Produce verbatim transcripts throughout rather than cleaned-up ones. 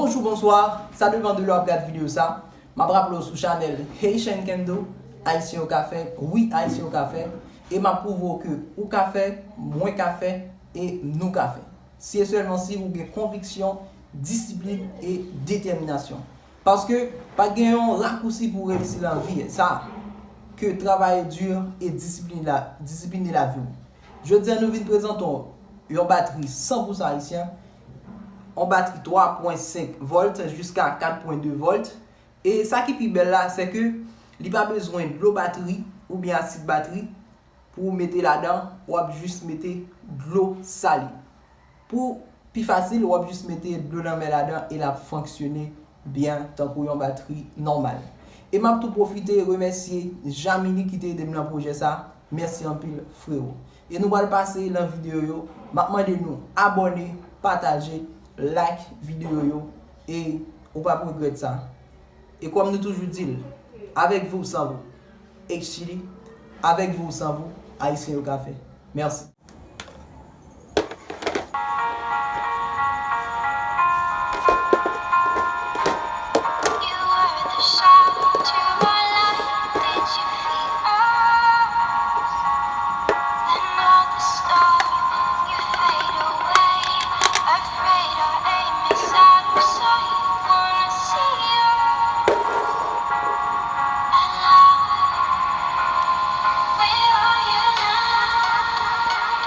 Bonjou, bonswa, sa depann de lè w ap gad videyo sa. M ap raple w sou chanèl Haitian Can Do, Ayisyen yo ka fè, wi, Ayisyen yo ka fè, e m ap pwouve w ke ou ka fè, mwen ka fè, e nou ka fè. Si e sèlman si ou gen konviksyon, disiplin e detèminasyon. Paske pa gen yon rakousi pou reyisi nan vi sa ke travay di e disiplin la, disiplin de la vi w. Jodi a nou vin prezante w yon batri san pou san ayisyen, yon batri twa pwen senk volt jiska kat pwen de volt. E sa ki pi bèl la, se ke li pa bezwen dlo batri oubyen asid batri pou w mete ladan, w ap jis mete dlo sale. Pou pi fasil, w ap jis mete dlo lanmè ladan e l ap fonksyone byen tankou yon batri nòmal. E m ap tou pwofite remèsye Jamini ki te ede m nan pwojè sa. Mèsi anpil, frewo. E nou pral pase nan videyo yo. M ap mande nou abòne, pataje, like videyo yo e ou p ap regrèt sa. E kòm nou toujou di l, avec vous ou sans vous, H T D, avec vous ou sans vous, Ayisyen yo ka fè. Mèsi. You were the shadow to my light. Did you feel us? Another star, you fade away. Afraid our aim is out of sight. Wanna see you alive. Where are you now?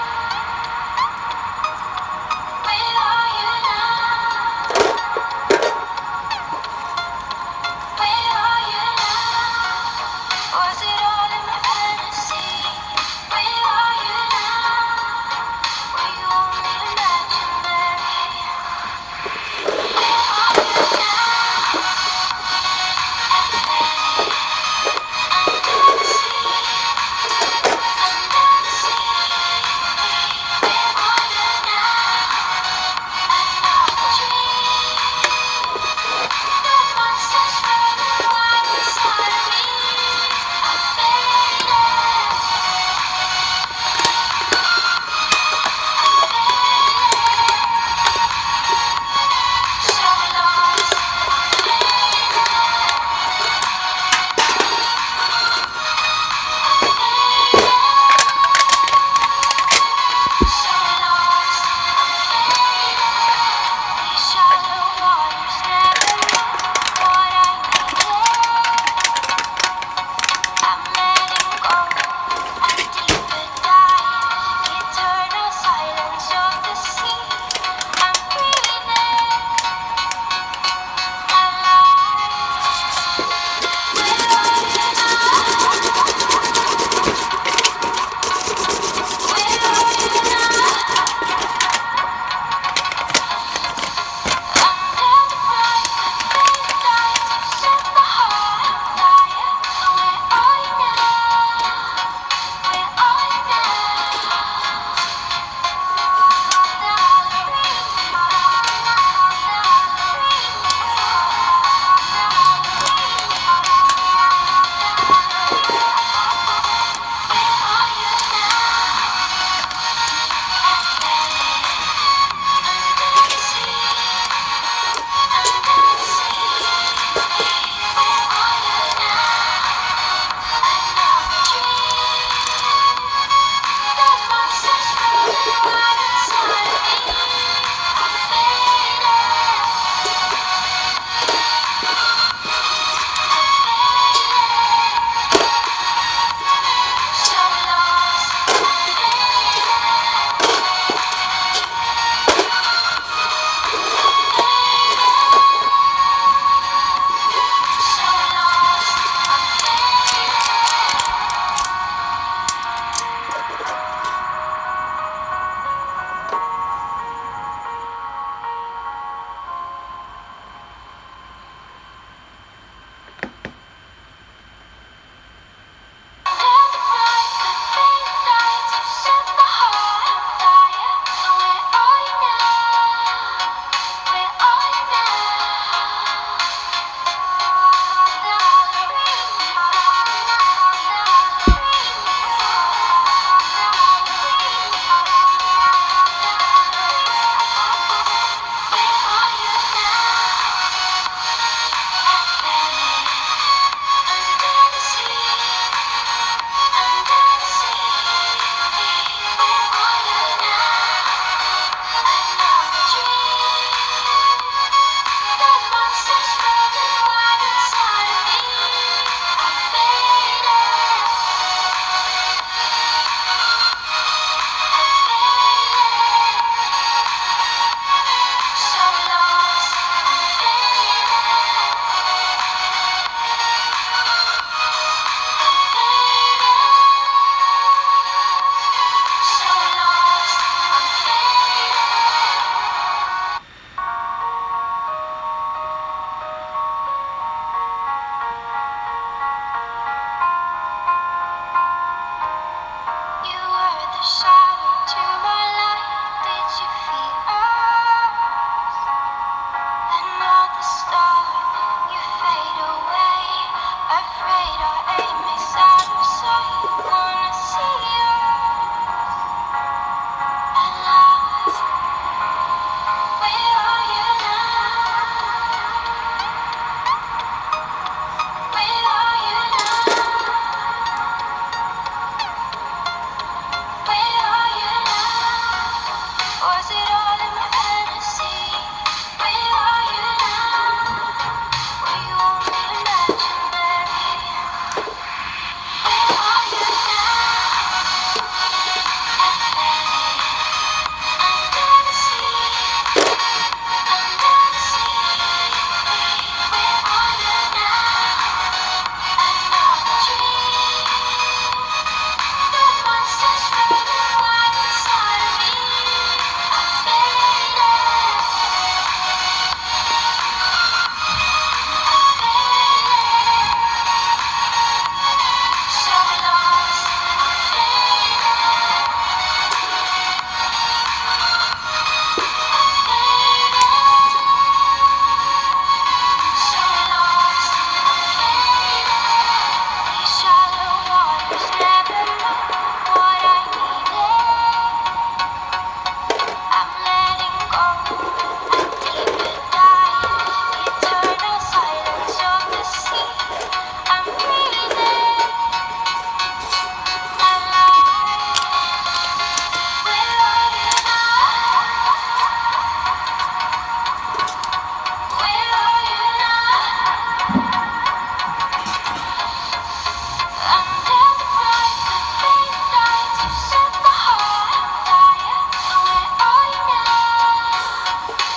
Deep and dying, eternal silence of the sea. I'm breathing alive. Where are you now? Where are you now? Under the bright, the pink lights, you set my heart on fire. So where are you now?